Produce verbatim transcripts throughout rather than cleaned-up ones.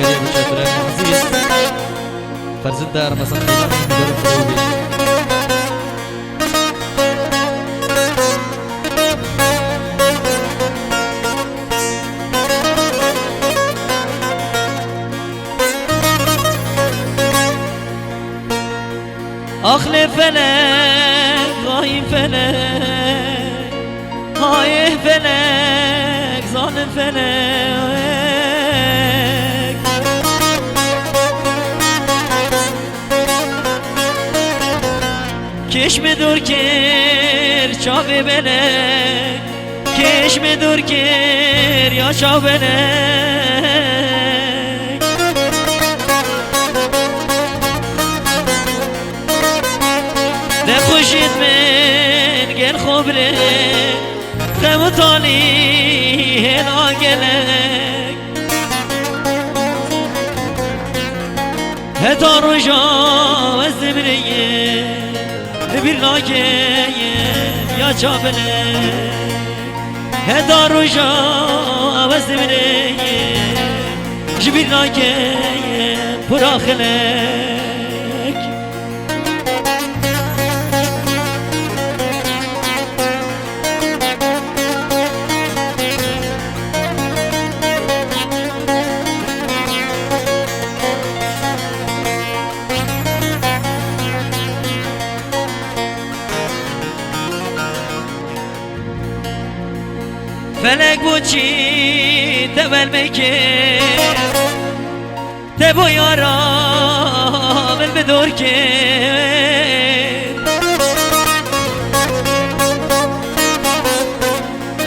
Heriye bu çetirek aziz. Ferzinda Ramazan Bey'in müdürü Frobi. Ax lê felek, ay felek, ay felek, zalim felek. Kêş me dor kir çavê belek, kêş me dor kir ya çav belek. Nexweşiyên min gel xwe birê, xem û talî hêla gelek. Heta roja ez dimireyim, li bîr nakeyim ya çavine. Heta roja ez dimireyim, ji bîr nakeyim pira xelek. Felek boçî tewel me kir. Te bo yara min bi dor kir.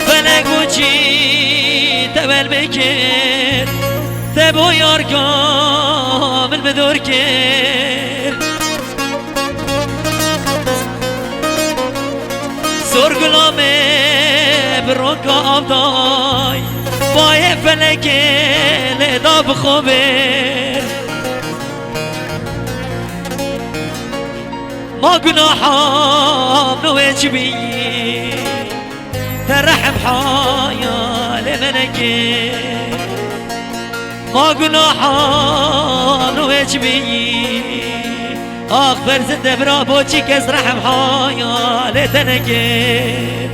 Felek bo çî tewel me kir. Te bo yarka min bi dor kir. Sor gula me bi ronka av day. Bayê felekê lê da bi xwe bir. Ma gunaha min wê çi bî? Te rehm haya lê me nekir. Ma gunaha min wê çi bî? Ax Ferzinde bira, boçî kes rehm haya lê te nekir.